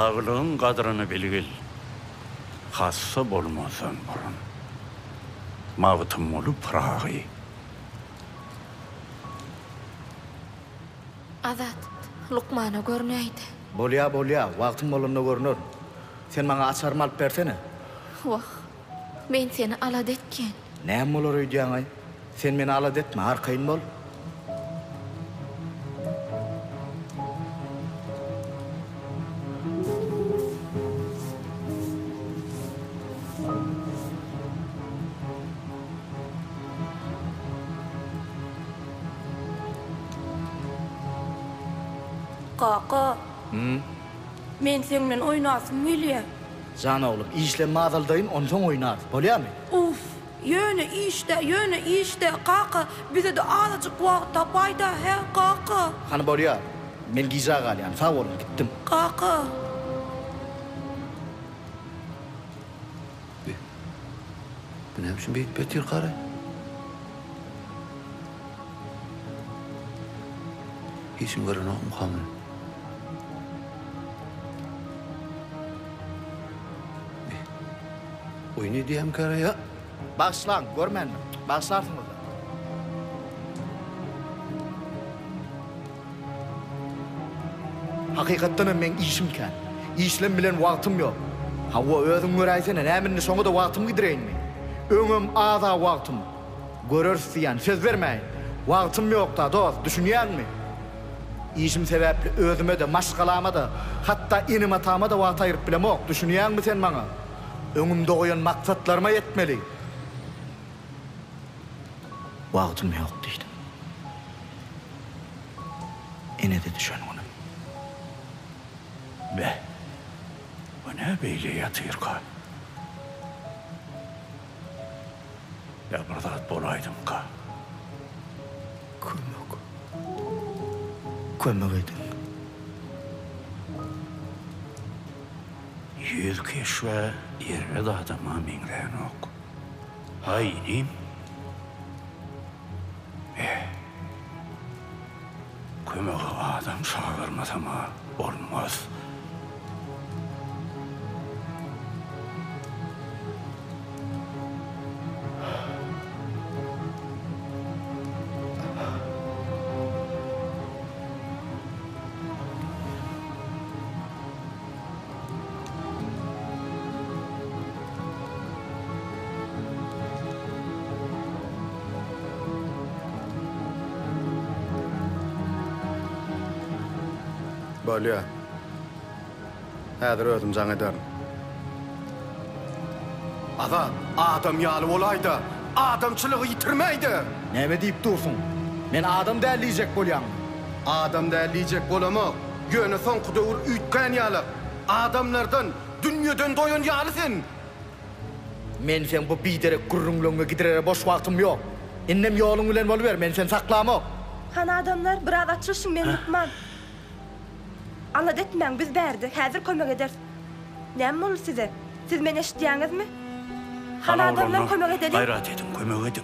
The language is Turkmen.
Saglygyň gadryny bilgil, hassa bolmazdan burun. Magtymguly Pyragy. Azat, lukmana görünäýdi. Bolýa, bolýa, wagtym bolanda görünerin. Sen maňa açarymy alyp bersene. Wah, men seni alada etýän. Näme bolar öýdýäň-aý? Sen meni alada etme, arkaýyn bol. Kaka. Men seň bilen oýnasym gelýär. Jan oglum, işlemmi azaldaýyn, onsoň oýnarys, bolýamy? Uff, ýöne işdä, ýöne işdä, kaka, bize-de azajyk wagt tapaý-da, hä, kaka? Hany bolýar, men gijä galýan, sag boluň, gitdim. Kaka. Bi, bu näme üçin beýdip ýatyr garaý? Hiç kim görenokmyka muny? Bi, oýun edýärmikä ýa? Bagyşlaň, görmändim. Bagyşlarsyňyz-da. Hakykatdan hem meň işim kän. Işlem bilen wagtym ýok. Hawa, özüň göräýsene, näme indi şoňa-da wagtymy gidireýinmi? Öňem az-a wagtym. Göreris diýýän, söz bermäýin. Wagtym ýok-da, dost, düşünýäňmi? Işim sebäpli özüme-de, maşgalama-da, hatda enem-atama-da wagt aýryp bilemok, düşünýäňmi sen maňa? Öňümde goýan maksatlaryma ýetmeli. Wagtym ýok diýdim. Ine-de düşen günüm. Beh, bu nä beýle ýatyrka? Ýa bir zat bolaýdymyka? Kömek. Kömek ediň. Ýüz keşbe erbet adama meňzänok. Haý, inim. Beh. Kömege adam çagyrmasam-a bolmaz. Bolýa. Häzir özüm jaň ederin. Azat, adam ýaly bolaý-da! Adamçylygy ýitirmäý-de! Näme diýip dursuň? Men adam däl diýjek bolýaňmy? Adam däl diýjek bolamok. Ýöne soňky döwür üýtgän ýalak. Adamlardan, dünýeden doýan ýaly sen! Men seň bu biderek gürrüňleňňe gidirere boş wagtym ýok. Indem ýoluň bilen boluber, men seni saklamok. Hany adamlar, biraz açylyşyň, men lukman. Alada etmäň, biz bärde, häzir kömek ederis. Näme boldy size? Siz meni eşidýäňizmi? Hany Hany adamlar, oglanlar, kömek edeliň! gaýrat ediň, kömek ediň!